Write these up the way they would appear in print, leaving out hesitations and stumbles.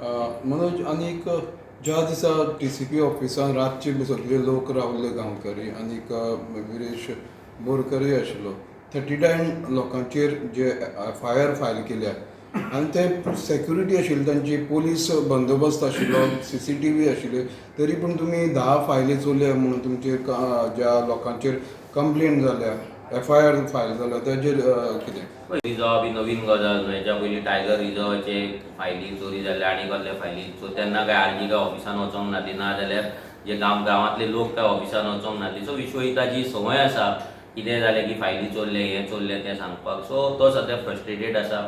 मनोज, आनीक ज्या दिसा डीसीपी ऑफिसान रातचे सगळे लोक रावले गांवकरी आनीक विरेश बोरकरय आशिल्लो, 39 लोकांचेर जे एफआयआर फायल केल्या आनी ते सेक्युरिटी आशिल्ली तांची, पोलीस बंदोबस्त आशिल्लो, सीसीटीव्ही आशिल्ले, तरी पूण तुमी 10 फायली चोरल्या म्हणून तुमचेर ज्या लोकांचेर कंप्लेन जाल्या, एफआयआर फायल जाल्या, ताजेर कितें? रिजर्व बी नवीन गजाल न्हय. हेच्या पयलीं टायगर रिजर्वाचे फायली चोरी जाल्ले आनी कसले फायली. सो तेन्ना काय आरजी काय ऑफिसान वचोंक नासली, ना जाल्यार जे गांवांतले लोक काय ऑफिसान वचोंक नासली. सो विश्वजिताची संवय आसा, कितें जालें की फायली चोरले, हें चोरलें तें सांगपाक. सो तो सद्या फ्रस्ट्रेटेड आसा,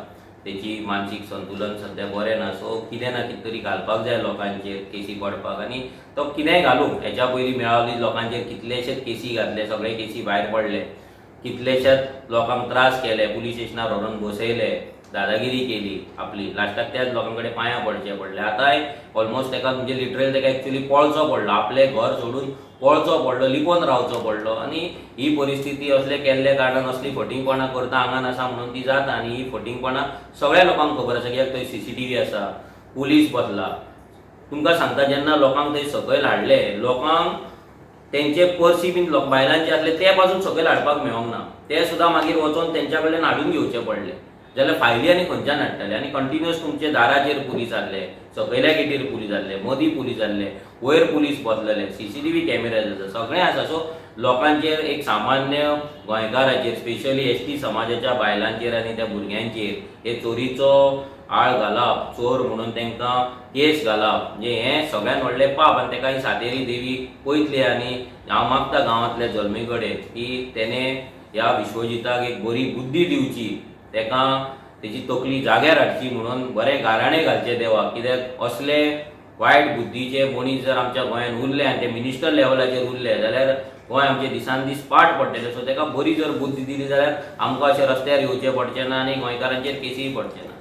तेची मानसीक संतुलन सद्या बरें ना. सो कितें ना कितें तरी घालपाक जाय लोकांचेर केसी पडपाक आनी तो कितेंय घालूं. हेच्या पयलीं मेळावली लोकांचेर कितलेशेच केसी घातले, सगळे केसी भायर पडले, कितलेशाच लोकांक त्रास केले, पुलीस स्टेशनार व्हरून बसयले, दादागिरी केली आपली, लास्टाक त्याच लोकां कडेन पांयां पडचे पडले. आतांय ऑलमोस्ट ताका म्हणजे लिटरल ताका एक्चुली पळचो पडलो, आपलें घर सोडून पळचो पडलो, लिपोन रावचो पडलो. आनी ही परिस्थिती असले केल्ल्या कारणान, असली फटींगपणां करता आंगान आसा म्हणून ती जाता. आनी ही फटींगपणां सगळ्या लोकांक खबर आसा, कित्याक थंय सीसीटीव्ही आसा, पुलीस बसला. तुमकां सांगता, जेन्ना लोकांक थंय सकयल हाडले, लोकांक तेंचे पर्सी बीन लोक बायलांचे आसले ते पासून सकयल हाडपाक मेळोंक ना. ते सुद्दां मागीर वचोन तेंच्या कडल्यान हाडून घेवचे पडले, जाल्यार फायली आनी खंयच्यान हाडटले? आनी कंटिन्युअस तुमचे दाराचेर पुलीस आसले, सकयल्या गेटीर पुलीस आसले, मदीं पुलीस आसले, वयर पुलीस बसलेले, सीसीटीव्ही कॅमेराज आसा, सगळें आसा. सो लोकांचेर, एक सामान्य गोंयकाराचेर, स्पेशली एसटी समाजाच्या बायलांचेर आनी त्या भुरग्यांचेर हे चोरीचो आळ घालप, चोर म्हणून तांकां केस घालप, म्हणजे हें सगळ्यात व्हडलें पाप. आनी ताका ही सातेरी देवी पळयतली. आनी हांव मागता गांवांतल्या जल्मी कडेन की तेणे ह्या विश्वजिताक एक बरी बुद्धी दिवची, ताका तेजी तकली जाग्यार हाडची म्हणून बरें गाराणें घालचें देवाक. कित्याक असले वायट बुद्धीचे मनीस जर आमच्या गोंयांत उरले आनी ते मिनिस्टर लेवलाचेर उरले जाल्यार गोंय आमचे दिसान दीस पाट पडटलें. सो ताका बरी जर बुद्धी दिली जाल्यार आमकां अशें रस्त्यार येवचें पडचें ना आनी गोंयकारांचेर केसीय पडचें ना.